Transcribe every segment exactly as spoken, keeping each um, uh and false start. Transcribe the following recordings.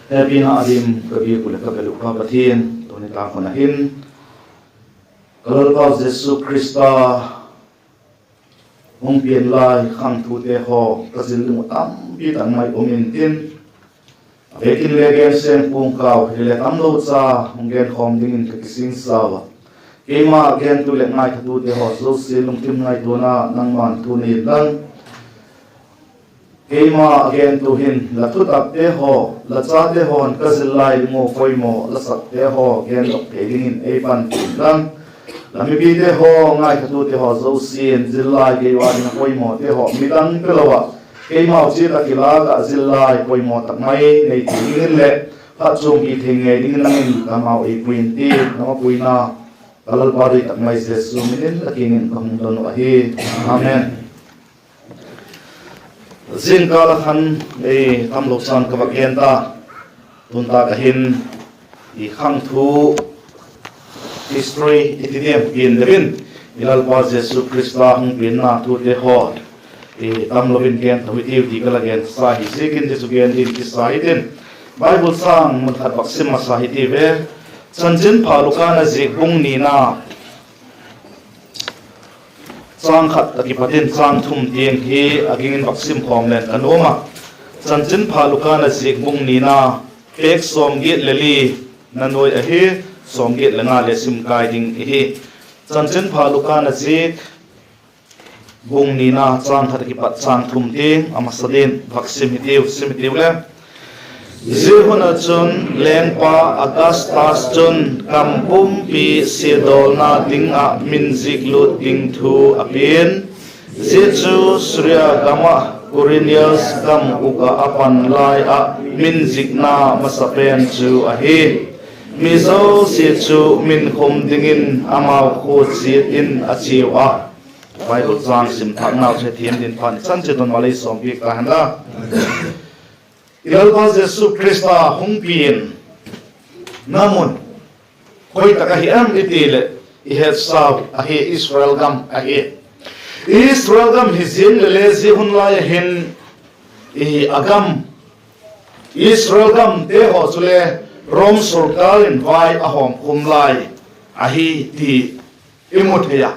Hepina a dim ka biak uh leh ka bel uh Pa Pathian, tuni tâk hun ah hin ka Lalpa Jesu Khrista hung pian lai khangthute haw ka zil ding uh tampi tak mai um intin, a vekin le gen seng pung kau hile tamlo cha hung genkhawm dingin ka kisingsa ua. Keima gentu leh ngaithatute haw zosia lungthim ngaituana nangma'n thu nei inlang, keima a gentu hin la thutakte haw, la chate haw'n ka zil lai ding uh poimaw la sakte haw gendok thei dingin ei panpi inlang, la mipite haw, ngaithatute haw zosia'n zil lai kei ua ding a poimawte haw midang pe lo ah, keimau chiat ah kilâk ah zil lai poimaw tak mai nei thei dingin leh phatchuampi thei ngei dingin nang in kamau ei pui intin, nang a puina ka Lalpa doi tak mai Jesu min in la kiang in ka hung don uh ahi. Amen. Zingkâl ah khan ei tamlo chan ka vak gen ta. Tun tâk ah hin i khangthu history i ti diam, pian deu in i Lalpa Jesu Khrista hung pianna thute haw tamlo in gen tho hitiu ti ka la gensa hi ziakin, zia chu gen dingin kisa hitin, Bible châng mun khat vak sim masa hitiu ve. Chanchinpha Luka'n a ziak bung nina, châng khat a kipat in châng thum tiang hi a ging in vak sim khawm leng ka nuam a. Chanchinpha Luka'n a ziak bung nina, pêk sawmgiat le li na nuai ahi, sawmgiat le nga le sim kai ding ihi. Chanchinpha Luka'n a ziak bung nina, châng khat a kipat châng thum tiang a masa dingin vak sim hitiu, sim hitiu le. Zia hun ah chun lengpa Augustus chun gam pumpi siadawlna ding ah min ziklût ding thu a pia'n; zia chu Suria gam ah Kurinius gam uk ah a pan lai ah min zikna masa pen chu ahi. Mi zosia chu min khum dingin amau khua chiat in a chiau a. Bible châng sim thâknau chu thiam dingin pha ni chan chiat un malei sawmpiak ta hen la. I Lalpa Jesu Khrista hung pianna mun khoi tak ahi em i ti leh, i hetsau ahi, Israel gam ahi. Israel gam hi ziang le le zia hun lai ah hin a gam, Israel gamte haw chule Rom sorkar in vai a hawmkhum lai ahi ti i mu thei a.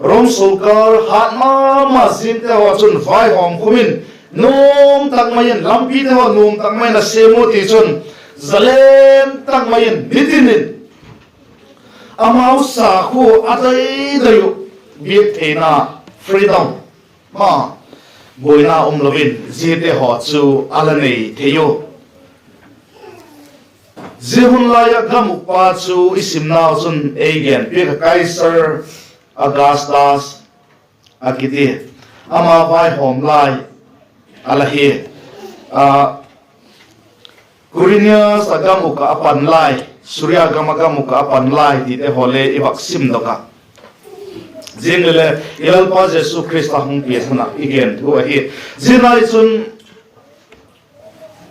Rom sorkar hat ma ma ziangte haw chun vai hawmkhum in, nuam tak mai in, lampite haw nuam tak mai in a siam u tichun, zalen tak mai in nitin in amau sakhua a dai dai uh biak theina, freedom, ma, buaina um lo in ziate haw chu a la nei thei u. Zia hun lai ah gam ukpa chu i simnau chun ei gen piak a, Kaisar Augustus a kiti. Ama vaihawm lai a la hi. Kurinius a gam uk ah a pan lai, Suria gam ah gam uk ah a pan lai tite haw le i vak simdok a. Ziang le le i Lalpa Jesu Khrista hung pian hun ah i gen thu ahi. Zia lai chun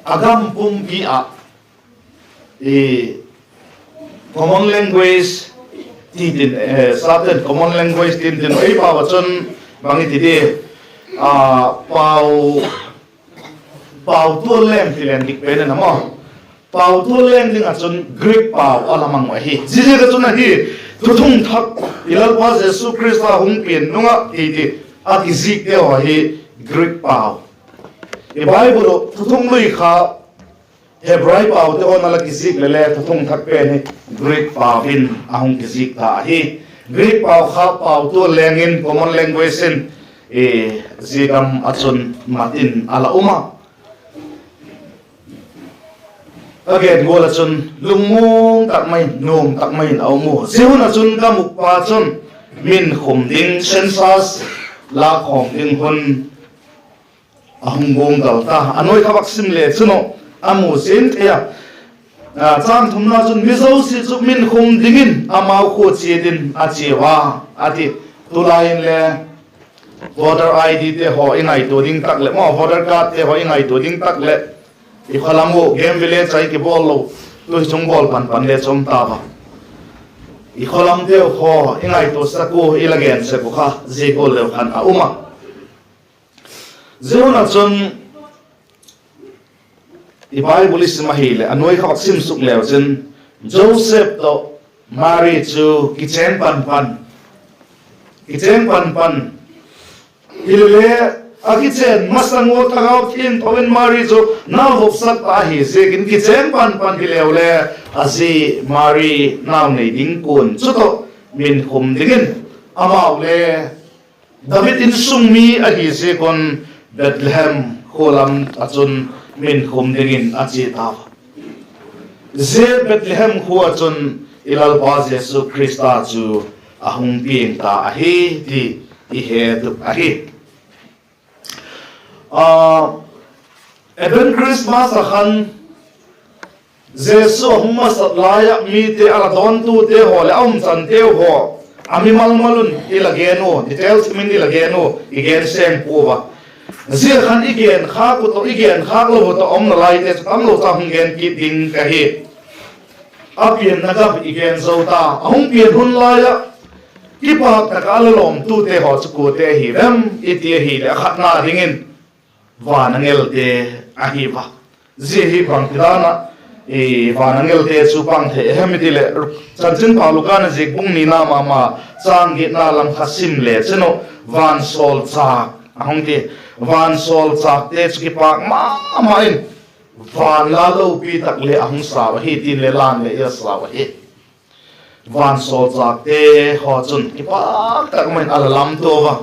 a gam pumpi ah common language ti tin, sapte'n common language tin tin, ei pau ah chun bang i ti di, pau, pau tual leng ti leng dik pen in a maw, pau tual leng ding ah chun Greek pau a la mang uh ahi. Ziaziak ah chun ahi, thuthung thak, i Lalpa Jesu Khrista hung pian nung ah ti ti a kizikte haw hi Greek pau. I Bible uh thuthung lui kha Hebrai paute haw'n a la kizik le le thuthung thak pen hi Greek pau in a hung kizik ta ahi. Greek pau kha pau tual leng in common language in zia gam ah chun mat in a la um a. A gen gual ah chun lungmuang tak mai in, nuam tak mai in a um u. Zia hun ah chun gam ukpa chun min khum ding, census lâkkhawm ding hun a hung guanggal ta. A nuai kha vak sim le chun a mu zing thei a. Châng thumna chun mi zosia chu min khum dingin amau khua chiat in a chiau a, a ti. Tulai in le voter I D te haw i ngaitua ding tak leh maw, voter card te haw i ngaitua ding tak leh, i khawlam uh game village ah i kibawl lo, tu hi chung bawl pan pan le chawm ta a. I khawlamteu haw i ngaituasak ua, i la gen sek uh kha zia gual leu khan a um a. Zia hun ah chun I Bible i sim ahileh a nuai kha vak sim suk leu chin, Joseph tawh Mary chu kichêng pan pan, kichêng pan pan. Hilele, a kichên masang ua Thagau Thiangtho in Mary chu nau vopsak ta ahi ziakin kichêng pan pan hileu le, a zi Mary nau nei ding kuan chu tawh minkhum dingin amau le David insung mi ahi ziak un Bethlehem khua lam ah chun minkhum dingin a chia tau a. Zia Bethlehem khua ah chun i Lalpa Jesu Khrista chu a hung piang ta ahi ti i het uh ahi. Advent Christmas ah khan Jesu a hung masat lai ah mite a la dawntute haw leh a umchanteu haw a mimal mal un i la gen u, detail thim in i la gen u, i gen seng pua a. Zia khan i genkhâk uh tawh, i genkhâk lo uh tawh a um nalaite chu tamlo cha hung gen kit ding ka hi. A pianna gam i gen zo ta, a hung pian hun lai ah kipâk tak ah a la lawmtute haw chu kuate ahi em i ti ahileh, a khatna dingin van angelte ahi a. Zia hi bangtidan ah van angelte chu pang thei hem i ti leh, Chanchinpha Luka na ziak bung nina ma ma, châng giatna lam kha sim le chin u, vansawlchâk a hung ti. Vansawlchâkte chu kipâk ma ma in van la lopi tak le a hung sau ahi, tin le lan le i la sau ahi. Vansawlchâkte haw chun kipâk tak ma in a la lamtua a.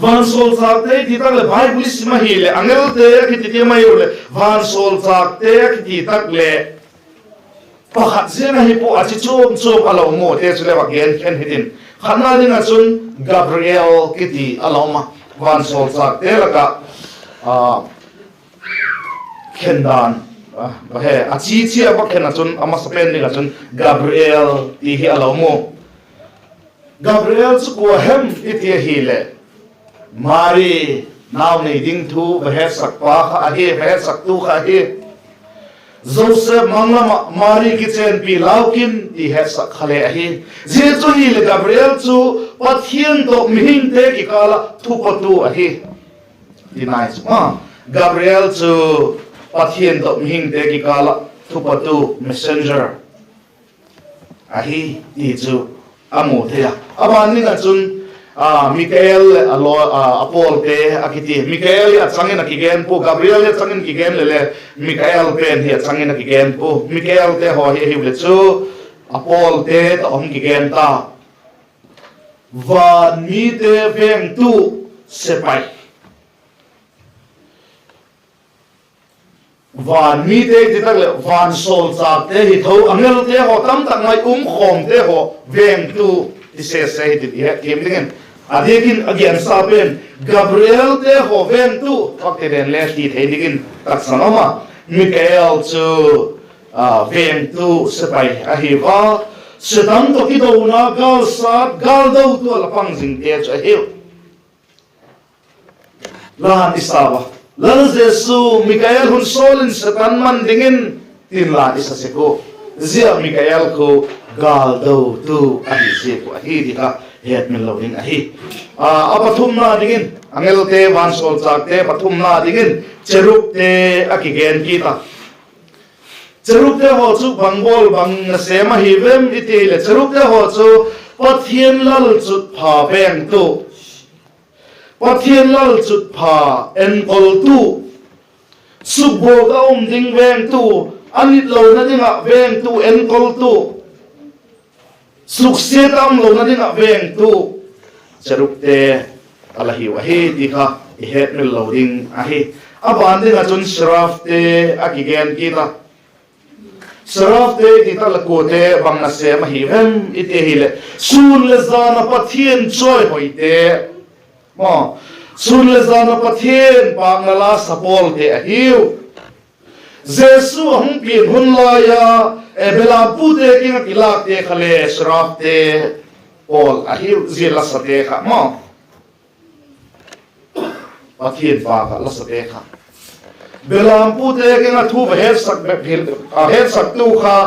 Vansawlchâkte i ti tak leh Bible i sim ahileh angelte a kiti ti mai u leh vansawlchâkte a kiti tak leh pakhat ziang ahi pua, a chi chuam chuam a la um ute chu le vak gen khen hitin. Khatna ding ah chun Gabriel kiti a la um a, vansawlchâkte lak ah khen dan, a chi chi a va khen ah chun a masapen ding ah chun Gabriel ti hi a la um u. Gabriel chu kua hem i ti ahileh, Mari nau nei ding thu va hetsakpa kha ahi, va hetsaktu kha ahi. Joseph mang lam ah Mari kichênpi lau kin ti hetsak kha le ahi. Zia chu hileh Gabriel chu Pathian tawh mihingte kikâl ah thupatu ahi. Ti nai chu a, Gabriel chu Pathian tawh mihingte kikâl ah thupatu, messenger ahi ti chu a mu thei a. A ban ding ah chun Mikael leh a pawlte a kiti. Mikael hi a chang in a kigen pua, Gabriel hi a chang in kigen leh le, Mikael pen hi a chang in a kigen pua. Mikaelte haw hi ahiu leh chu a pawlte tawh a hung kigen ta. Van mite vengtu sepai. Van mite ti tak leh vansawlchâkte hi tho, angelte haw tamtak mai um khawmte haw vengtu ti sese hi ti i hetthiam dingin, a diak in a gensa pen Gabrielte haw vengtu vak ti den le ti thei dingin taksan um a. Mikael chu vengtu sepai ahi a, Setan tawh kidona gâlsat gâldotu a la pang zingte chu ahiu. Lan i sa ua, Lal Jesu Mikael hun sawl in Setan man dingin tin lan i sa sek ua. Zia Mikael khu gâldotu ahi ziak uh ahi ti kha hetmil lo ding ahi. A pathumna dingin, angelte vansawlchâkte pathumna dingin cherubte a kigen kit a. Cherubte haw chu bang bawl bang nasêm ahi vem i ti leh, cherubte haw chu Pathian lalchutpha vengtu, Pathian lalchutpha enkoltu, sukbuak a um ding vengtu, a nitlona ding ah vengtu enkoltu, suksiat a umlona ding ah vengtu cherubte a la hiu ahi ti kha i hetmil lo ding ahi. A ban ding ah chun seraphte a kigen kit a. Seraphte ti tak leh kuate bang nasêm ahi vem i ti ahileh, sûn leh jan a Pathian chawihoite, sûn leh jan a Pathian pâkna la sa pawlte ahiu. Jesu a hung pian hun lai a belampute kiang ah kilâkte kha le seraphte pawl ahiu, zia lasate kha maw. Pathian pâk ah lasate kha, belampute kiang ah thu va hetsaktu kha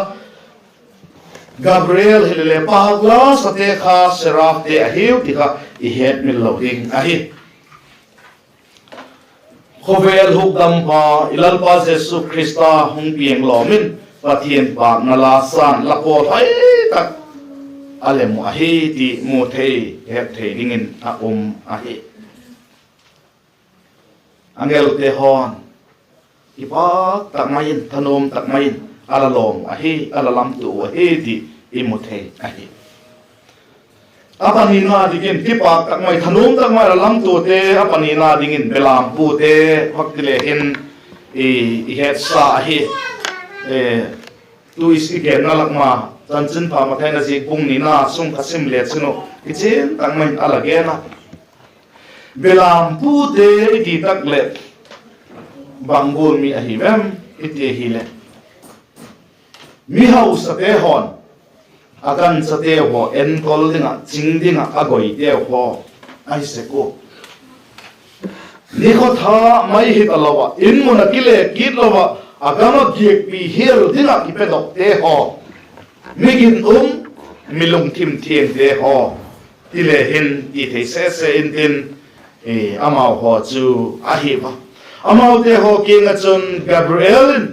Gabriel hile le pâk la sate kha seraphte ahiu ti kha i hetmil lo ding ahi. Khawvel hukdampa i Lalpa Jesu Khrista hung piang lawm in Pathian pâkna la san la pawthai tak a lem uh ahi ti mu thei, het thei dingin a um ahi. Angelte haw'n kipâk tak mai in, thanuam tak mai in a la lawm uh ahi, a la lamtuah uh ahi ti i mu thei ahi. A panina dingin kipâk tak mai, thanuam tak mai a la lamtuate a panina dingin belampute, bak ti le hin i hetsa ahi. Tu i genna lak ma, Chanchinpha Mathai in a ziak bung nina sung kha sim le chin uh, kichian tak mai in a la gen a. Belampute i ti tak leh bang gual mi ahi vem i ti hileh, mi hausate haw'n a ganchateu haw enkol ding ah, ching ding ah a goiteu haw ahi sek ua. Nikhawtha mai hi talo ah, in mun ah kile kit lo ah, a gam ah giakpi hial ding ah kipedokte haw, mi ginum, mi lungthim thiangte haw, ti le hin ti thei sese intin, amau haw chu ahi a. Amaute haw kiang ah chun Gabriel in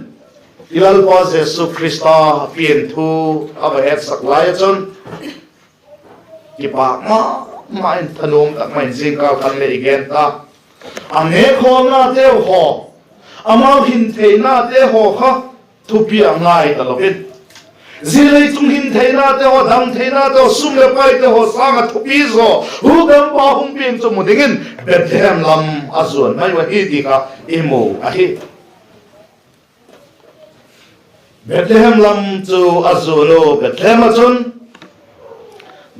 i Lalpa Jesu Khrista pian thu a va hetsak lai ah chun, kipâk ma ma in, thanuam tak mai in zingkâl khan le i gen ta, a nêkhawmnateu haw, amau hintheinate haw kha thupi ah ngai talo in, zia lei chung hintheinate haw, dam theinate haw, sum leh paite haw sâng ah thupi zaw hukdampa hung piang chu mu dingin Bethlehem lam a zuan mai uh ahi ti kha i mu ahi. Bethlehem lam chu a zuan u, Bethlehem ah chun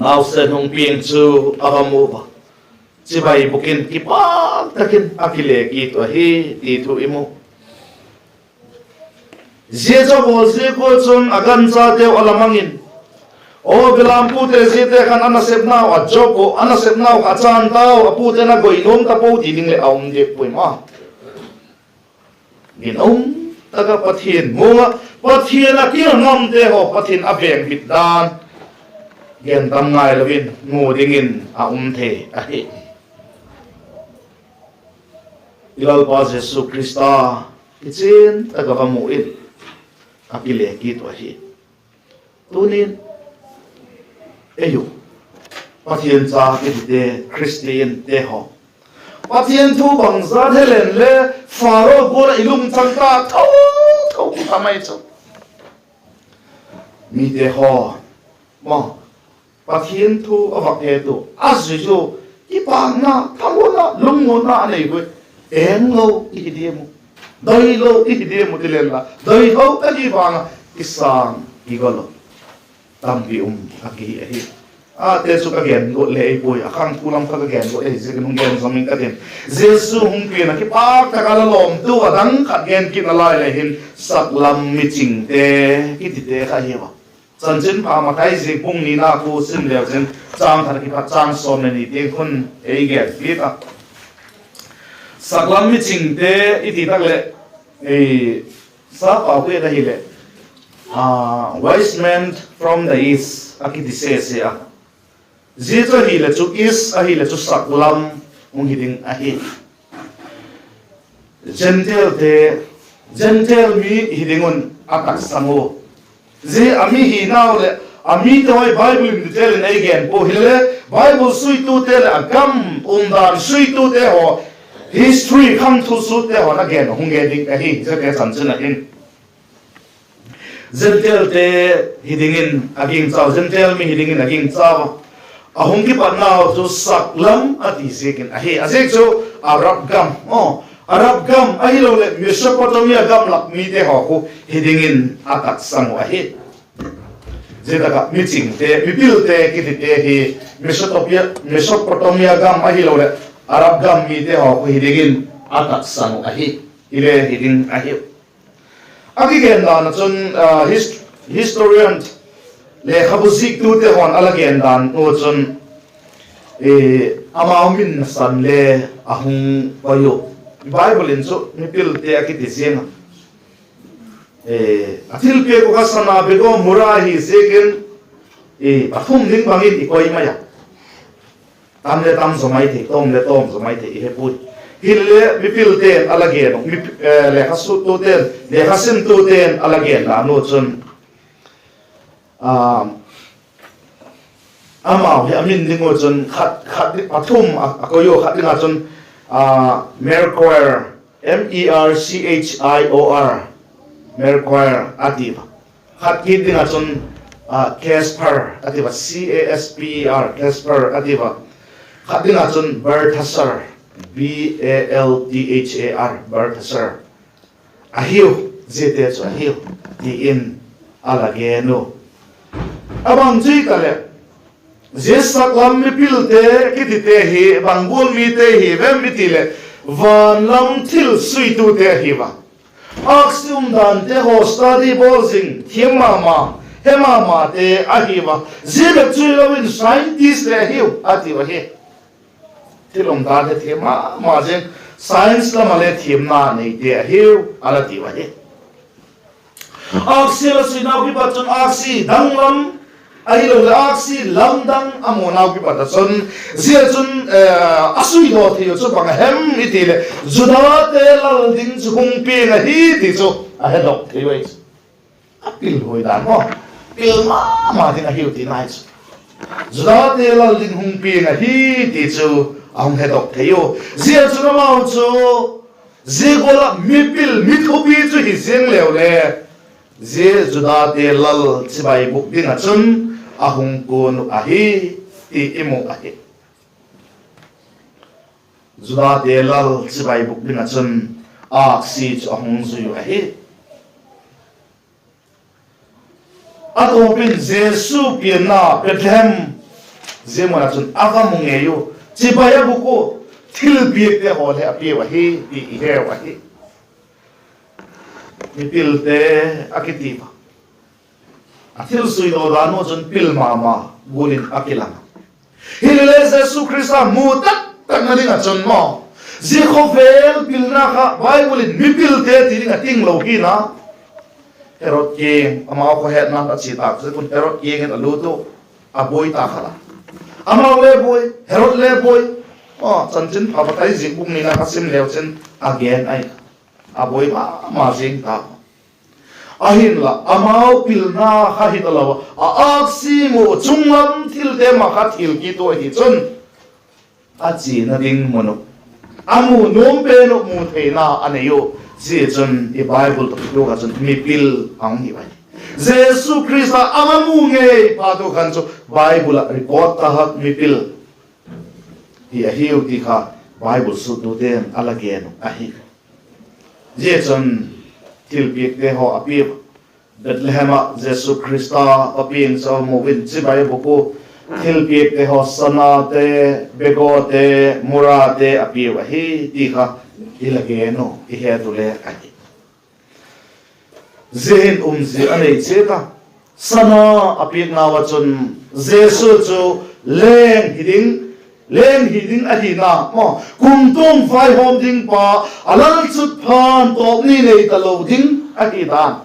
nausen hung piang chu a va mu a. Chibai bûk in kipâk tak in a kile kit uh ahi ti thu i mu. Zia chu a bawl ziak ua chun a ganchateu a la mang in, aw belampute, ziate khan a nasepnau a jop uh, a nasepnau kha a chân tau, a pute'n a goi nuam ta puau ti ding leh a um diak puai ma. Ginum tak ah Pathian muang ah, Pathian a kil ngamte haw, Pathian a vêngbit dan gen tam ngailo in mu dingin a um thei ahi. I Lalpa Jesu Khrista kichian tak ah va mu in a kile kit uh ahi. Tuni'n ei uh Pathian cha i tite, Khristiante haw, Pathian thu bangzat he leng le Pharaoh gual ah i lungchang ta tho tho kha mai chu. Mite haw, ma, Pathian thu a vak het u, a zui u, kipakna, thamuanna, lungmuanna a nei ui. Eng lo i hi diam u, doi lo i hi diam u ti lenla, doi tho tak i vang ah i sâng i gol u tampi um a kihi ahi. Ate chu ka gen guat le ei puai, a khangthu lam kha ka gen guat ahi ziakin hung gen zom ing ka tin. Jesu hung pian ah kipak tak a la lawmtu a dang khat gen kit nalai le hin, saklam michingte kitite kha hi a. Chanchinpha Mathai ziak bung nina khu sim leu chin, châng khat a kipat châng sawm le ni tiang khun ei gen kit a. Saklam michingte i ti tak leh, sapau hui ahileh, wise men from the east a kiti sese a. Zia chu ahileh chu east ahileh chu saklam hung hi ding ahi. Gentilete, Gentil mi hi ding un a taksang u. Zia a mi hinau leh a mite haw Bible in detail in ei gen pua hile, Bible suitute leh a gam umdan suitute haw history khangthu suite haw'n a gen hung gen ding ahi, ziate chanchin ah hin. Gentilete hi dingin a gingchau, Gentil mi hi dingin a gingchau a. A hung kipatnau chu saklam a ti ziakin ahi. A ziak chu Arab gam, Arab gam ahiloleh Mesopotamia gam lak mite haw khu hi dingin a taksang uh ahi. Zia tak ah michingte, mipilte kitite hi Mesopotamia gam ahiloleh Arab gam mite haw khu hi dingin a taksang uh ahi. Hile hi ding ahi. A kigen dan ah chun, historian, lekhabu ziktute haw'n a la gen dan uh chun, amau min nasan le a hung koi u. Bible in chu mipilte a kiti ziang a, a thilpiak uh kha sana, bego, mura hi ziakin, pathum ding bangin i koi mai a. Tam le tam zaw mai thei, tawm le tawm zaw mai thei i he puai. Hilele mipilte'n a la gen uh, mi, eh, lekha suttute'n, lekha simtute'n a la gen dan uh chun, ah, amau hi a min ding uh chun khat, khat ding, pathum a, a koi uh, khat ding ah chun, ah, Merchior, M E R C H I O R, Merchior a ti a. Khat kit ding ah chun, ah, Casper a ti a, C A S P E R, Casper a ti a. Khat ding ah chun Balthasar, B A L T H A R, Balthasar. Ahiu, ziate chu ahiu, ti in a la gen uh. A bang chu hitaleh, zia saklam mipilte kitite hi bang gual mite hi vem i ti leh, van lam thil suitute ahi a. Âksi umdante haw study bawl zing, thiam ma ma, he ma mate ahi a. Zia bep chu hilo in scientist le ahiu a ti ahi. Thil umdan he thiam ma ma zing, science lam ah le thiamna neite ahiu a la tiu ahi. Âksi la suinau kipat chun âksi dang lam, ahiloleh âksi lamdang a munau kipat ah chun, zia chun, eh, a suidaw thei uh chu bang a hem i ti leh, Judate lal ding chu hung piang ahi ti chu a hedok thei uh ahi chu. A pilhuai dan maw, pil ma ma ding ahiu tina ahi chu. Judate lal ding hung piang ahi ti chu a hung hedok thei uh. Zia chun amau chu, zia gual ah mipil mi thupi chu hi ziang leu le, zia Judate lal chibai bûk ding ah chun a hung kuan uh ahi, ti i mu ahi. Judate lal chibai bûk ding ah chun âksi chu a hung zui uh ahi. A tawp in Jesu pianna Bethlehem, zia mun ah chun a va mu ngei uh, chibai a bûk uh, thilpiakte haw le a piau ahi ti i heu ahi. Mipilte a kiti a. A thil suidaw dan uh chun pil ma ma gual in a kilang. Hilele Jesu Khrista mu tak takna ding ah chun maw, zia khawvel pilna kha Bible in mipilte ti ding a tinglo hina. Herod kiang, amau khawhetna'n a chia tâk ziak un Herod kiang in a lût uh, a buai ta kha la. Amau le buai, Herod le buai. Chanchinpha Mathai ziak bung nina kha sim leu chin a gen ahi. A buai ma ma zing ta. Ahinla amau pilna kha hi talo a, a âksi mu, chung lam thilte ma kha thil kit uh ahi chun, a chiana ding mun uh, a mu nuam pen uh mu theina a nei uh. Zia chun i Bible tawh kituak ah chun mipil a hung hi ahi. Jesu Khrista a va mu ngei phat uh khan chu Bible ah record ta hak mipil hi ahiu ti kha Bible suttute'n a la gen uh ahi. Zia chun thilpiakte haw a piau. Bethlehem ah Jesu Khrista a piang chu a mu in chibai a bûk uh, thilpiakte haw sanate, begaw te, murate a piau ahi ti kha i la gen uh, i het uh le ahi. Zia hin umzia a nei chiat a. Sana a piaknau ah chun Jesu chu leng hi ding, leng hi ding ahina maw, kumtuang vaihawm ding pa, a lalchutpha'n tawpni nei talo ding ahi dan,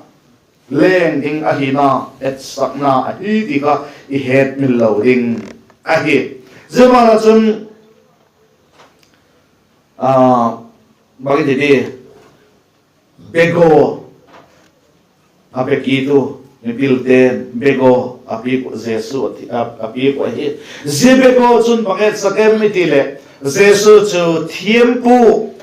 leng ding ahina etsakna ahi ti kha i hetmil lo ding ahi. Zia ban ah chun, bang i ti di, begaw a pe kit uh, mipilte'n begaw a piak uh, Jesu a piak uh ahi. Zia begaw chun bang etsak em i ti leh, Jesu chu thiampu,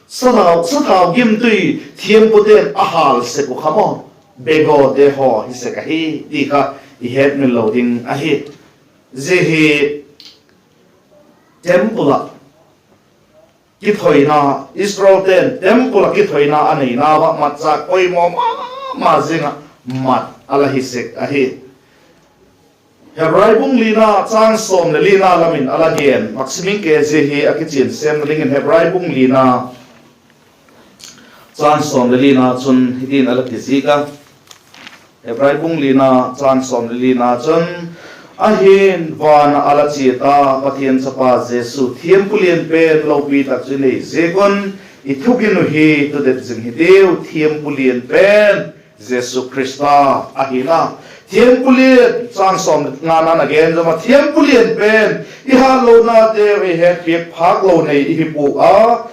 sathau, sathau gimtui thiampute'n a hâl sek uh kha maw, begawte haw hi sek ahi ti kha i hetmil lo ding ahi. Zia hi temple ah kithoina, Israelte'n temple ah kithoina a neinau ah matchâk poimaw ma ma zing ah mat a la hi sek ahi. Hebrai bung lina châng sawm leh lina lam in a la gen, Maximing Kezi hi a kichian sêmna dingin Hebrai bung lina châng sawm leh lina chun hitin a la ti zik a. Hebrai bung lina châng sawm leh lina chun, ahi'n van ah a la chia ta Pathian chapa Jesu thiampu lian pen lopi tak chu i nei ziak un, i thugin uh hi tudet zing hitiu, thiampu lian pen Jesu Khrista ahi na. Thiampu lian, chang sawm le ngana a gen zom a, thiampu lian pen i hatlonateu ei hetpiak phâk lo nei i hi puau a,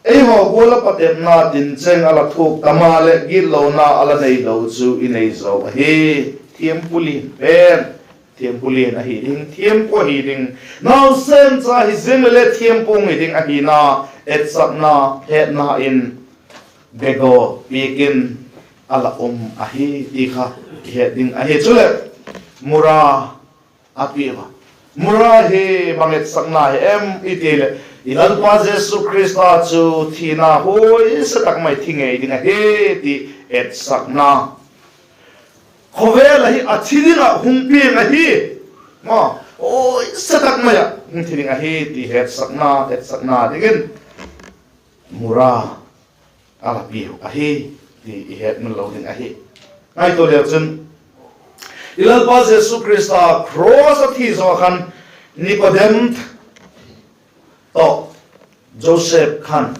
eihaw gual ah patepna tincheng a la thuak ta maleh gitlona a la neilo chu i nei zaw ahi. Thiampu lian pen thiampu lian ahi ding, thiampu ahi ding, nausen cha hi ziang leh le thiampu hung hi ding ahina, etsakna, hetna in begaw piak in a la um ahi ti kha i het ding ahi. Chuleh mura a pia a, mura hi bang etsakna hi em i ti leh, i Lalpa Jesu Khrista chu thina huaise tak mai thi ngei ding ahi ti etsakna. Khawvel ah hin a thi ding ah hung piang ahi. Ma, huaise tak mai ah hung thi ding ahi ti hetsakna, etsakna dingin mura a la piau ahi ti i hetmil lo ding ahi. Ngaitua leu chun, i Lalpa Jesu Khrista cross a thi zaw khan Nikodem tawh Joseph khan,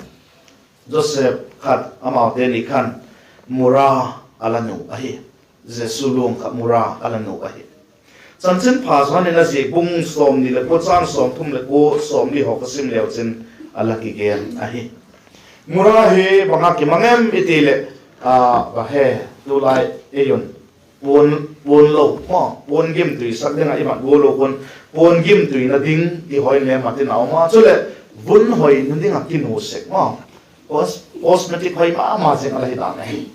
Joseph khat amaute ni khan mura a la nu ahi. Jesu luang kha mura a la nu ahi. Chanchinpha Johan in a ziak bung sawmni leh kua, chang sawmthum leh kua, sawmli haw ka sim leu chin a la kigen ahi. Mura hi bang a kimang em i ti leh, a, bang he, tulai ei un puan, puan lo, puan gimtui sak ding ah i mat gual lo khun, puan gimtuina ding ti hoi le mat in a um a, chuleh vun hoina ding ah kinu sek ma, cos-, cosmetic hoi ma ma zing a la hi dan ahi.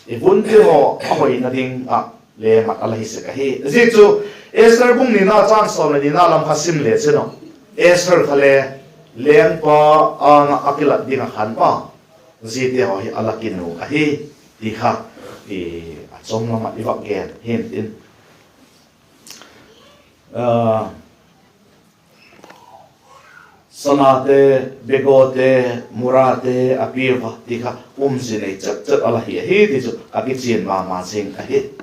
I vunte haw a hoina ding ah le mat a la hi sek ahi. Zia chu Esther bung nina chang sawm leh nina lam kha sim le chin a, Esther kha le lengpa âng ah a kilat ding ah khan pa, ziate haw hi a la kinu ahi ti kha, a chawm lam ah i vak gen hintin, sanate, begawte, murate a piau a ti kha umzia nei chet chet a la hi ahi ti chu a kichian ma ma zing ahi.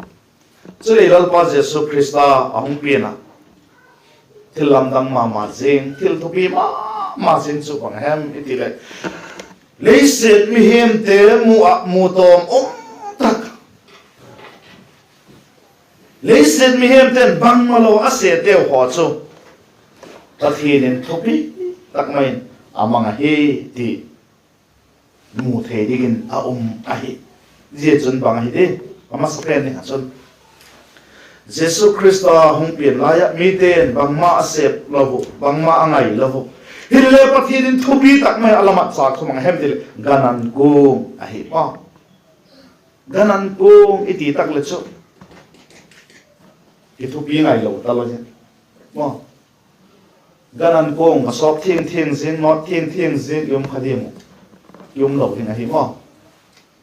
Chuleh i Lalpa Jesu Khrista a hung pian a, thil lamdang ma ma zing, thil thupi ma ma zing chu bang hem i ti leh, leiset mihemte mu ah mu tawm um tak, leiset mihemte'n bangmalo a seteu haw chu Pathian in thupi tak mai in a mang ahi ti mu thei dingin a um ahi. Zia chun bang ahi di? A masapen ding ah chun, Jesu Khrista hung pian lai ah mite'n bangma a sep lo uh, bangma a ngai lo uh, hinle Pathian in thupi tak mai a la mat châk chu bang hem ti leh, gan an kuang ahi a. Gan an kuang i ti tak leh chu kithupi ngailo talo zing. Gan an kuang, a sawp thiang thiang zing, nawt thiang thiang zing i um kha diam uh? I um lo ding ahi maw.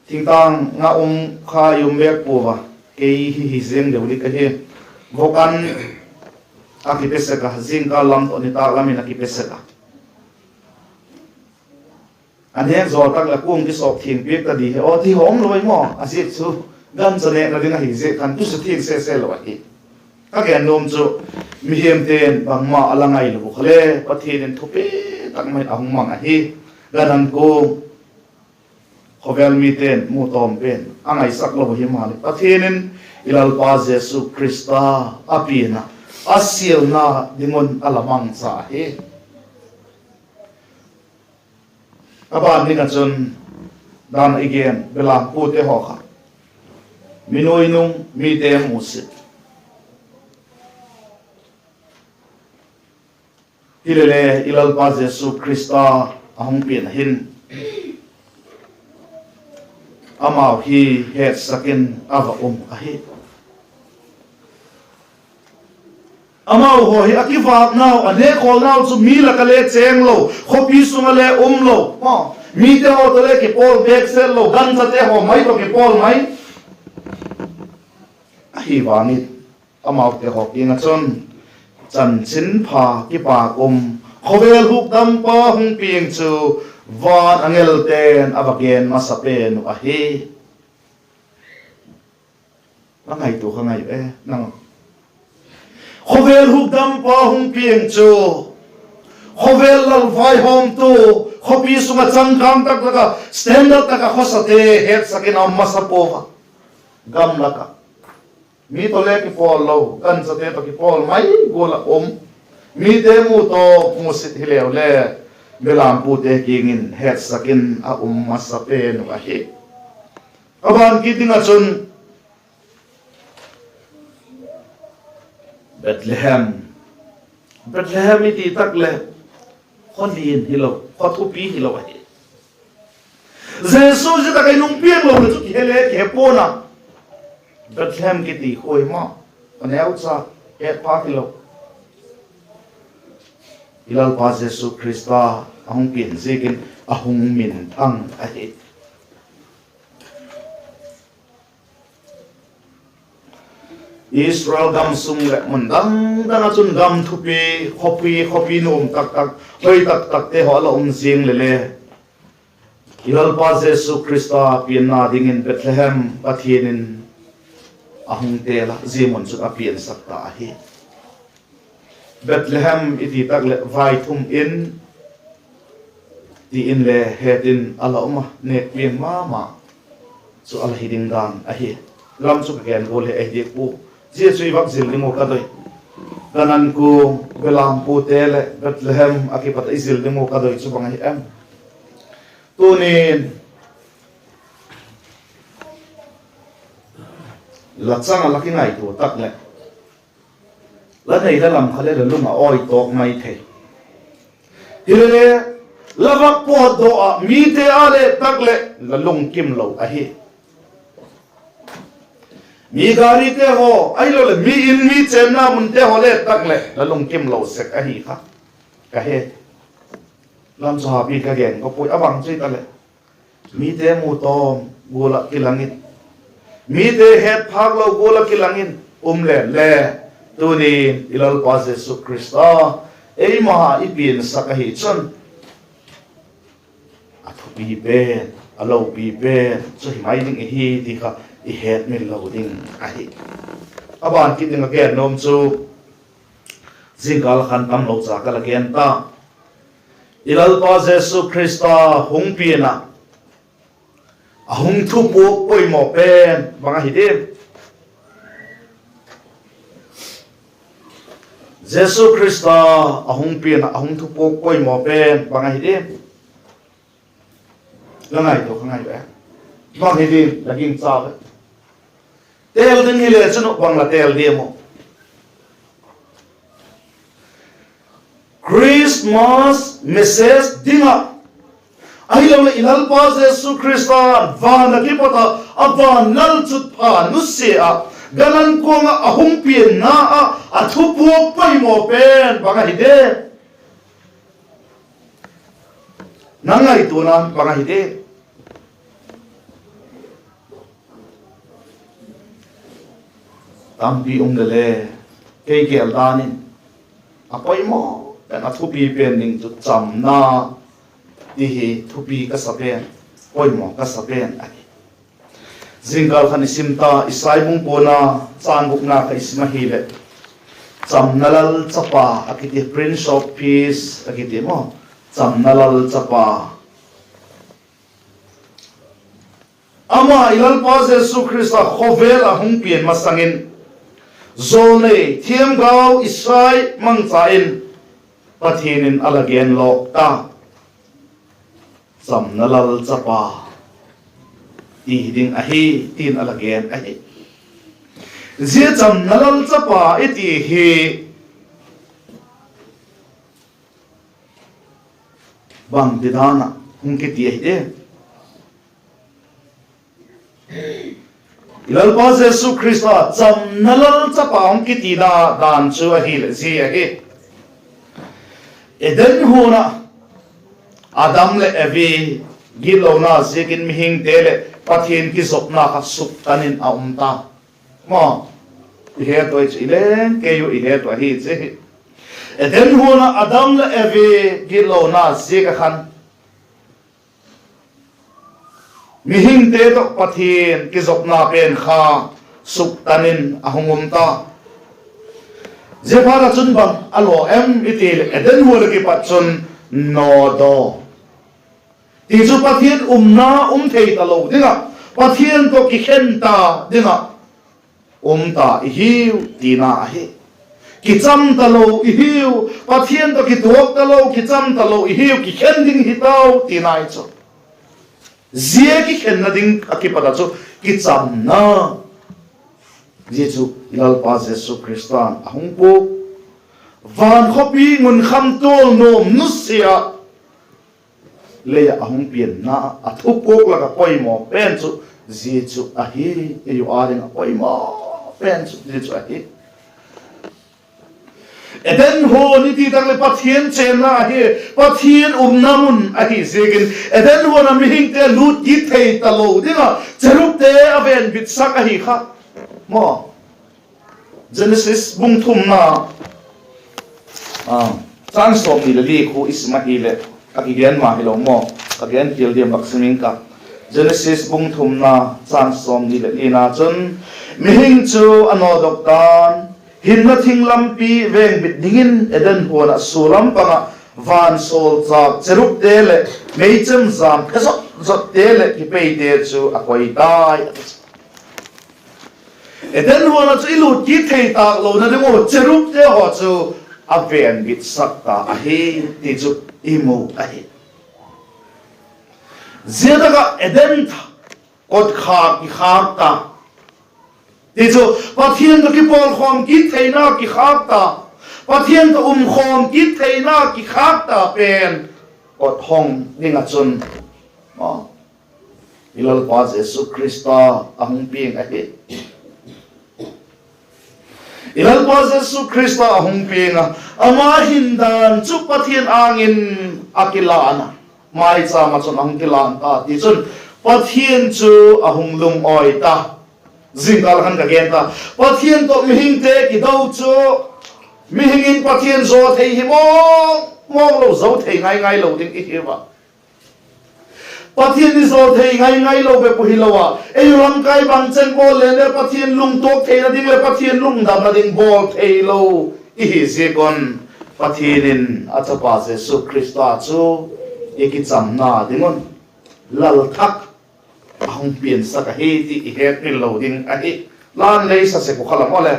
Thingtâng ah um kha i um bêk pua a, kei hi hi zing deu dik ahi. Vok an a kipe sek a, zingkâl lam tawh nitâk lam in a kipe sek a, a nêk zaw tak leh kuang kisawp thiang piak ta di hi aw ti hawm lo i maw. A ziak chu gancha nêkna ding ahi ziak khan tu chu thiang sese lo ahi. Ka gen nuam chu, mihemte'n bangma a la ngai lo uh kha le Pathian in thupi tak mai a hung mang ahi. Gan an kuang, khawvel mite'n mu tawm pen a ngaisak lo uh himaleh Pathian in i Lalpa Jesu Khrista a pian a, a sialna ding un a la mangcha ahi. A ban ding ah chun, dan i gen, belam pute haw kha mi nuai nung, mite musit. Hilele i Lalpa Jesu Khrista a hung pian a hin amau hi hetsak in a va um ahi. Amau haw hi a kivâknau, a nêkhawlnau chu mi lak ah le chêng lo, khawpi sung ah le um lo, mite haw tawh le kipawl bêk sel lo, ganchate haw mai tawh kipawl mai ahi vang in, amaute haw kiang ah chun, chanchinpha kipâk um, khawvel hukdampa hung piang chu van angelte'n a va gen masa pen uh ahi. La ngaitua kha ngai e, nang. Khawvel hukdampa hung piang chu khawvel lalvaihawmtu, khawpi sung ah changkâng tak tak ah, standard tak ah khawsate hetsak in a um masa pua a, gam lak ah Mi tawh le kipawl lo, ganchate tawh kipawl mai gual ah um, mite mu tawh musit hileu le, belampute kiang in hetsak in a um masa pen uh ahi. A ban kit ding ah chun Bethlehem, Bethlehem i ti tak leh, khaw lian hilo, khaw thupi hilo ahi. Jesu zia tak ah ei hung piang lo leh chu kihe le kihe pua'n a, Bethlehem kiti khua hi ma, a neucha, het phâk hilo. I Lalpa Jesu Khrista a hung pian ziakin a hung minthang ahi. Israel gam sung leh mun dang dang ah chun gam thupi, khawpi, khawpi nuam tak tak, hoi tak takte haw a la um ziang le le, i Lalpa Jesu Khrista pianna dingin Bethlehem Pathian in a hung têl a, zia mun chun a piansak ta ahi. Bethlehem i ti tak leh vaithum in ti in le het in a la um a, nêk piang ma ma chu a la hi ding dan ahi. Lam chu ka gen gual hi ahi diak pua, zia chu i vak zil ding uh ka doi. Kanan kuang belampute leh Bethlehem ah kipat ah i zil ding uh ka doi chu bang ahi em? Tuni'n la chang ah la kingaitua tak leh, la nei la lam kha le la lung a awi tawk mai thei. Hile le, la vak pawtdaw ah mite â le tak leh la lungkim lo ahi. Mi gârite haw ahiloleh mi in mi chênna munte haw le tak leh la lungkim lo sek ahi kha ka he. Lam chu hapi ka gen ka puai, a bang chu hitaleh, mite mu tawm gual ah kilang in, mite het phâk lo gual ah kilang in um leng le, tuni'n i Lalpa Jesu Khrista eima i piansak ahi chun, a thupi pen, a lopi pen chu hi mai ding ihi ti kha i hetmil lo ding ahi. A ban kit ding a gen nuam chu, zingkâl khan tamlo cha ka la gen ta. I Lalpa Jesu Khrista hung pian ah, a hung thupuak poimaw pen bang ahi diam? Jesu Khrista a hung pian ah a hung thupuak poimaw pen bang ahi diam? La ngaitua ka ngai ve. Bang hi diam la gingcha ve? Têl ding hile chun bang la têl diam aw? Christmas message ding ah, ahiloleh i Lalpa Jesu Khrista van ah kipat ah a van lalchutpha nusia ah, gan an kuang ah a hung pianna ah a thupuak poimaw pen bang ahi diam? Na ngaituana bang ahi diam? Tampi um le le, kei gêl dan in, a poimaw pen, a thupi pen ding chu chamna ti hi thupi ka sa pen, poimaw ka sa pen ahi. Zingkâl khan i sim ta, Isai bung kuana, châng gukna kha i sim ahileh, chamna lal chapa a kiti, Prince of Peace a kiti maw, chamna lal chapa. Ama i Lalpa Jesu Khrista khawvel ah hung pian masang in, jawlnei thiamgau Isai mangcha in Pathian in a la gen lawk ta, chamna lal chapa ti hi ding ahi, ti'n a la gen ahi. Zia chamna lal chapa i ti hi bangti dan ah hung kiti ahi diam? I Lalpa Jesu Khrista chamna lal chapa hung kitina dan chu ahileh zia ahi. Eden huan ah Adam leh Evi gitlona ziakin mihingte leh Pathian kizopna kha suktan in a um ta. Maw, i het uh chu i leng kei uh i het uh ahi chi hi. Eden huan ah Adam leh Evi gitlona ziak ah khan mihingte tawh Pathian kizopna pen kha suktan in a hung um ta. Ziaphat ah chun bang a law em i ti leh, Eden huan ah kipat chun nawdaw, tichu Pathian umna um thei talo ding ah, Pathian tawh kikhen ta ding ah um ta i hiu tina ahi. Kicham talo i hiu, Pathian tawh kituak talo, kicham talo i hiu, kikhen ding hi tau tina hi chu. Zia kikhenna ding ah kipat ah chu kichamna, zia chu i Lalpa Jesu Khrista'n a hung puak, van khawpi ngun kham tual nuam nusia ah lei ah a hung pianna a thupuak lak ah poimaw pen chu zia chu ahi. Ei u â ding ah poimaw pen chu zia chu ahi. Eden huan i ti tak leh Pathian chênna ahi, Pathian umna mun ahi ziakin Eden huan ah mihingte lût kit thei talo ding ah cherubte a venbitsak ahi kha. Maw, Genesis bung thumna, châng sawmni leh li khu i sim ahileh, a kigen ma hilo maw, ka gen til diam bak sim ing ka. Genesis bung thumna, châng sawmni leh lina chun, mihing chu a nawdok ta'n, hinna thing lampi vengbit dingin Eden huan ah sua lam pang ah vansawlchâk cherubte leh meichem jam phe zot zotte leh kipeite chu a koi tai, a ti chu. Eden huan ah chu i lût kit thei tâk lona ding uh cherubte haw chu a venbitsak ta ahi, ti chu i mu ahi. Zia tak ah Eden kotkhâk kikhâk ta, ti chu Pathian tawh kipawlkhawm kit theina kikhâk ta, Pathian tawh umkhawm kit theina kikhâk ta pen kot hong ding ah chun i Lalpa Jesu Khrista a hung piang ahi. I Lalpa Jesu Khrista a hung piang a, ama hindan chu Pathian âng in a kilan a, maichâm ah chun a hung kilan ta. Tichun, Pathian chu a hung lungawi ta. Zingkal khan ka gen ta, Pathian tawh mihingte kido chu, mihing in Pathian zaw thei hi mawng mawng lo, zo thei ngai ngai lo ding i hiu a. Pathian i zaw thei ngai ngai lo bep uh hilo a, ei u lamkai bang chen bawl leng le Pathian lungtuak theina ding leh Pathian lungdamna ding bawl thei lo i hi ziak un, Pathian in a chapa Jesu Khrista chu i kichamna ding un lal thak a hung piansak ahi ti i hetmil lo ding ahi. Lan le i sa sek uh kha la maw le,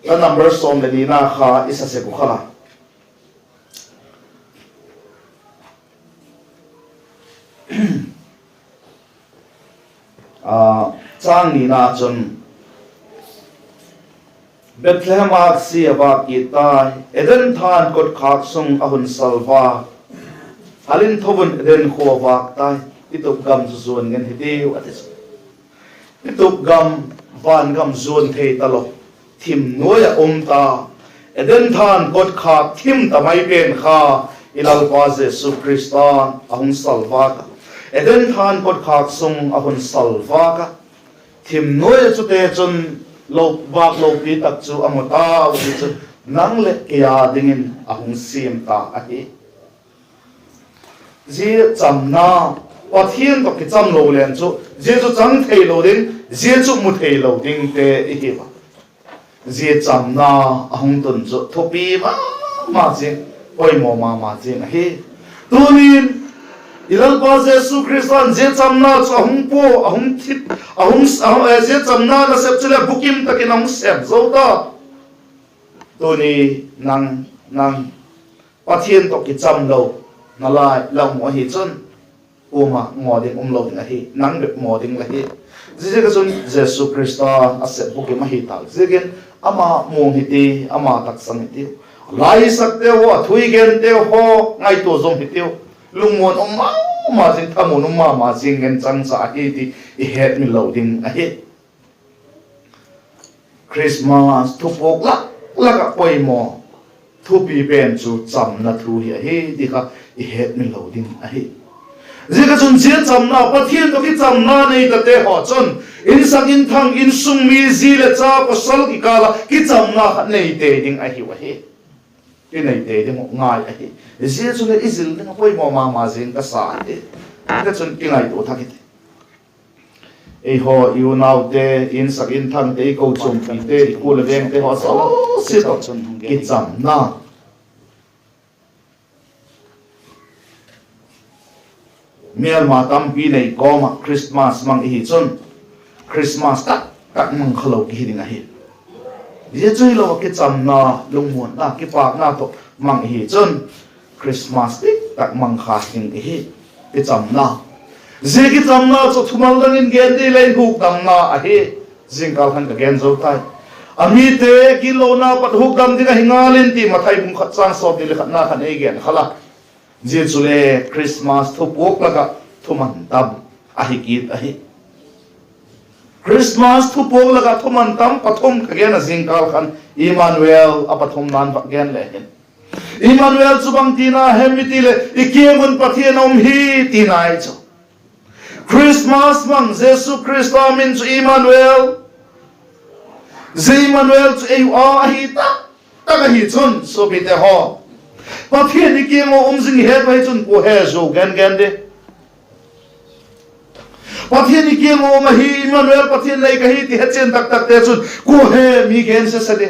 la number sawm leh nina kha i sa sek uh kha la. Châng nina chun, Bethlehem âksi a vâk kit tai, Eden than kotkhâk sung a hun salvâk, hal in tho un Eden khua vâk tai, i tup gam chu zuan ngen hitiu, a ti chu. I tup gam, van gam zuan thei talo, thim nuai ah um ta, Eden than kotkhâk thim ta mai pen kha i Lalpa Jesu Khrista'n a hung salvâk a, Eden than kotkhâk sung a hun salvâk a, thim nuai ah chute chun lo, vâk lopi tak chu a mu tau ti chu nang leh kei â dingin a hung siam ta ahi. Zia chamna, Pathian tawh kicham lo leng chu zia chu chang theilo ding, zia chu mu theilo dingte i hiu a. Zia chamna a hung tun chu thupi ma ma ziang, poimaw ma ma ziang ahi. Tunin i Lalpa Jesu Khrista'n zia chamna chu a hung pua, a hung thi, a hung, zia chamna nasep chu leh bukim tak in a hung sep zo ta. Tuni nang, nang Pathian tawh kicham lo nalai la mu ahi chun, kuama ngaw ding um lo ding ahi, nang bep maw ding la hi. Ziaziak ah chun Jesu Khrista a sep bukim ahi tâk ziakin, ama muang hiti, ama taksang hitiu, la hisakteu haw, a thu i genteu haw ngaitua zom hitiu, lungmuan um ma ma zing, thamuan um ma ma zing ngen changcha ahi ti i hetmil lo ding ahi. Christmas thupuak lak lak ah poimaw thupi pen chu chamna thu hi ahi ti kha i hetmil lo ding ahi. Ziak ah chun zia chamna, Pathian tawh kichamna nei tate haw chun, insak inthang, insung mi, zi leh cha, pawsal kikâl ah kichamna kha nei tei ding ahiu ahi. I nei tei ding uh ngai ahi. Zia chu leh i zil ding a poimaw ma ma zing ka sa ahi. Ziak ah chun kingaitua thak hiti. Eihaw i unaute, insak inthangte, i kochuampite, i kul leh vengte haw zosia tawh kichamna. Mêlma tampi nei kawm ah Christmas mang i hi chun, Christmas tak tak mang kha lo kihi ding ahi. Zia chu hilo ah kichamna, lungmuanna, kipâkna tawh mang ihi chun Christmas dik tak mang kha ding ihi. Kichamna, zia kichamna chu thumal dang in gen ding le hukdamna ahi. Zingkal khan ka gen zo tai. A mite gitlona pat hukdam ding ahi ngal in ti Mathai bung khat châng sawmni leh khatna khan ei gen kha la. Zia chule Christmas thupuak lak ah thuman tam ahi kit ahi. Christmas thupuak lak ah thuman tam pathum ka gen a, zingkal khan Immanuel a pathumna'n vak gen le hin. Immanuel chu bang tina hem i ti leh, i kiang un Pathian a um hi tina ahi chu. Christmas mang Jesu Khrista min chu Immanuel. Zia Immanuel chu ei u a ahi tak tak ahi chun, suapite haw, Pathian i kiang ua um zing i het ahi chun kua he zu gen gen di? Pathian i kiang ua um ahi, Immanuel, Pathian nei ka hi ti hechian tak takte chun kua he mi gen sese di?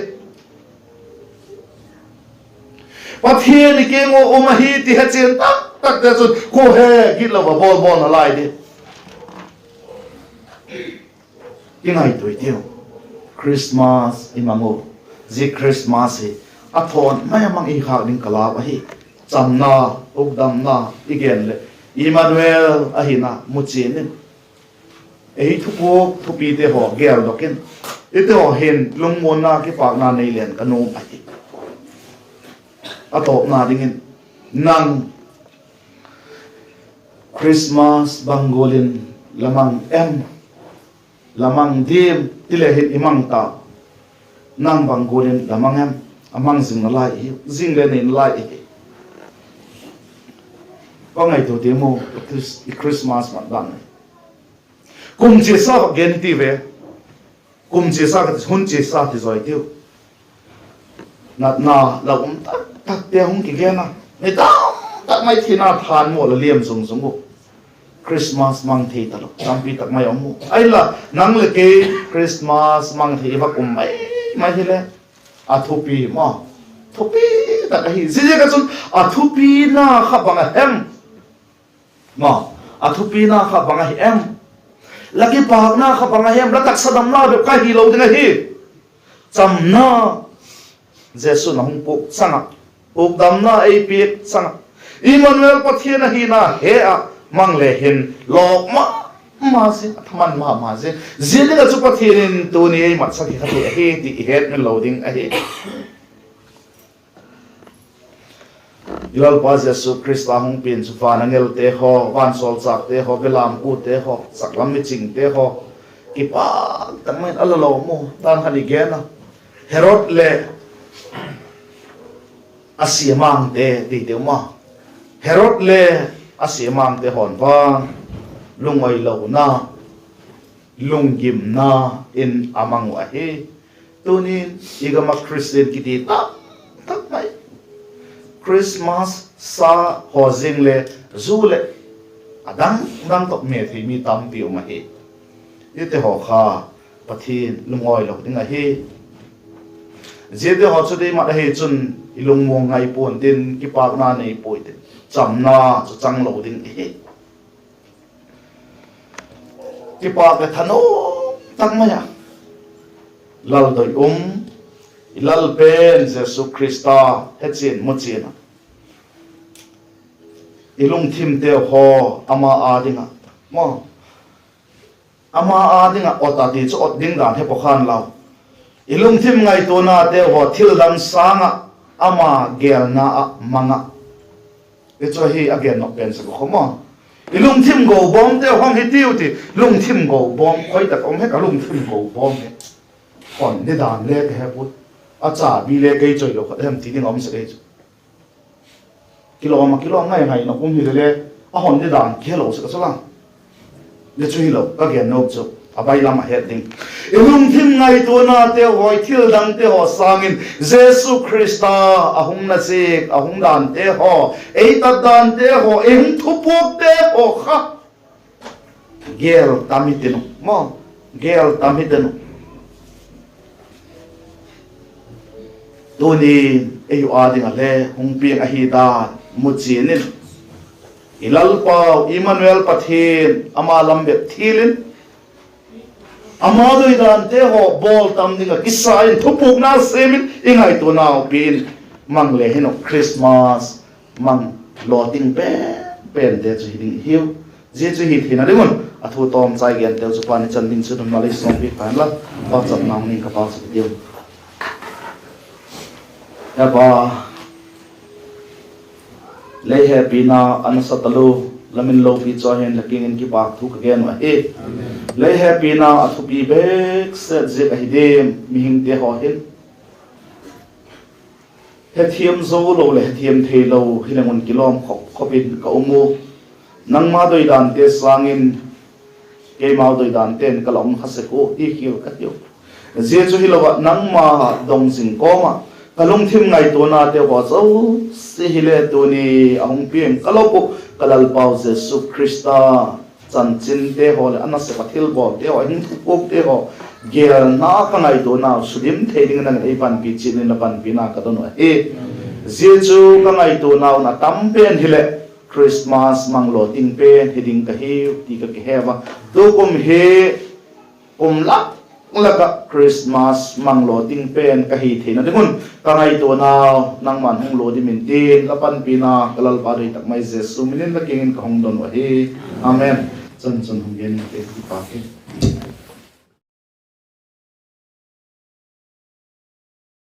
Pathian i kiang ua um ahi ti hechian tak takte chun kua he gitlo a bawl bawlna lai di? Kingaitua i tiu. Christmas i mang u. Zia Christmas hi a thawn mai a mang i khâk ding ka lau ahi. Chamna, hukdamna i gen leh, Immanuel ahina muchian in, ei thupuak thupite haw geldok in, ite haw hin lungmuanna, kipâkna nei leng ka nuam ahi. A tawpna dingin, nang Christmas bang gual in la mang em? La mang diam ti le hin i mang ta. Nang bang gual in la mang em? A mang zing nalai ihiu, zing le nei nalai ihi. Ka ngaitua tiam u, i Christmas mat dan hi kum chiasa gen i ti ve. Kum chiasa ka ti, hun chiasa ti zaw i tiu. Natna la um tak takte hung kigen a, mi tam tak mai thina than maw la liam zung zung u. Christmas mang thei talo tampi tak mai a um u. Ahinla nang leh kei Christmas mang thei i vak um mai mai hile, a thupi ma, thupi tak ahi. Ziaziak ah chun a thupina kha bang a hem? Ma, a thupina kha bang ahi em? La kipâkna kha bang ahi em? La taksa damna bep kha hilo ding ahi. Chamna, Jesu'n a hung puak chang ah, hukdamna ei piak chang ah, Immanuel, Pathian ahina he ah mang le hin lawk ma ma zing, a thaman ma ma zing. Zia ding ah chu Pathian in tuni ei matsak hi kha thei ahi ti i hetmil lo ding ahi. I Lalpa Jesu Khrista hung pian chu van angelte haw, vansawlchâkte haw, belamkute haw, saklam michingte haw, kipâk tak mai in a la lawm u. Dan khat i gen a, Herod leh a siamangte ti deu ma, Herod le a siamangte haw'n vang lungawi lona, lunggimna in a mang uh ahi. Tunin i gam ah Christian kiti tam tak mai Christmas sa haw zing le, zu leh a dang dang tawh me thei mi tampi um ahi. Zite haw kha Pathian lungawi lo ding ahi. Ziate haw chu dei mat ahi chun i lungmuang ngai pua'n tin, kipâkna nei puai tin, chamna chu chang lo ding ihi. Kipâk leh thanuam tak mai a, lal doi um, i Lal pen Jesu Khrista hechian muchian ah, i lungthimteu haw ama â ding ah, maw, ama â ding ah ot a ti chu ot ding dan he pawkhan lau. I lungthim ngaituanateu haw thildang sâng ah ama gelna ah mang ah, i chu hi a gen nop pen sek u kha maw. I lungthim go bawmteu hawng hi tiu ti, lungthim go bawm khoi tak um he, ka lungthim go bawm hi. Hon ni dan le ka he puai. A chabi le kei choi lo khat hem ti ding a um sek ei chu. Kilawm a kilawm ngai ngai nop um hile le, a hon ni dan kihelo sek a chu la. Zia chu hilo ka gen nop chu, a bailam a het ding. I lungthim ngaituanateu haw, i thildangte haw sâng in Jesu Khrista a hungna ziak, a hung dante haw, ei tat dante haw, ei hung thupuakte haw kha gêl tam hi tin u, maw, gêl tam hi tin u. Tunin ei u â ding ah le hung piang ahi dan muchian in, i Lalpau Immanuel Pathian ama lam bep thial in, Ama doidante haw bawl tam ding ah kisa in thupukna sem in i ngaituanau pi in mang le hin uh Christmas mang lawting pen pente chu hi ding i hiu. Zia chu hi theina ding un a thu tawmchai genteu chu pan i chan ding chu nunma lei sawmpi phan la, pauchapna ning ka pauchap i tiu. He Pa, lei hepina a nasa talu, la min lopi chu a hen, la kiang in kipâk thu ka gen uh ahi. Lei hepina a thupi bêk set ziak ahi diam, mihingte haw hin hethiam zo lo leh hethiam theilo hileng un kilawm khop khop in ka um u. Nangma doidante sâng in keimau doidante'n ka la um kha sek u ti khial ka tiu. Zia chu hilo ah nangma dong zing kawm ah ka lungthim ngaituanate haw zosia hile tuni a hung piang ka lop uh ka Lalpau Jesu Khrista chanchinte haw leh a nasep ah thilbawlte haw a hung thupukte haw gelna ka ngaituanau sudim thei dingin nang in ei panpi chiat in la panpina ka don uh ahi. Zia chu ka ngaituanau in a tam pen hileh Christmas mang lawting pen hi ding ka hiu ti ka kihe ua. Tukum hi kum lak lak ah Christmas mang lawting pen ka hi theina ding un ka ngaituanau nangma'n hung lua dim intin, la panpina ka Lalpa doi tak mai Jesu min in la kiang in ka hung don uh ahi. Amen. Chan chun hung gen in te kipak in.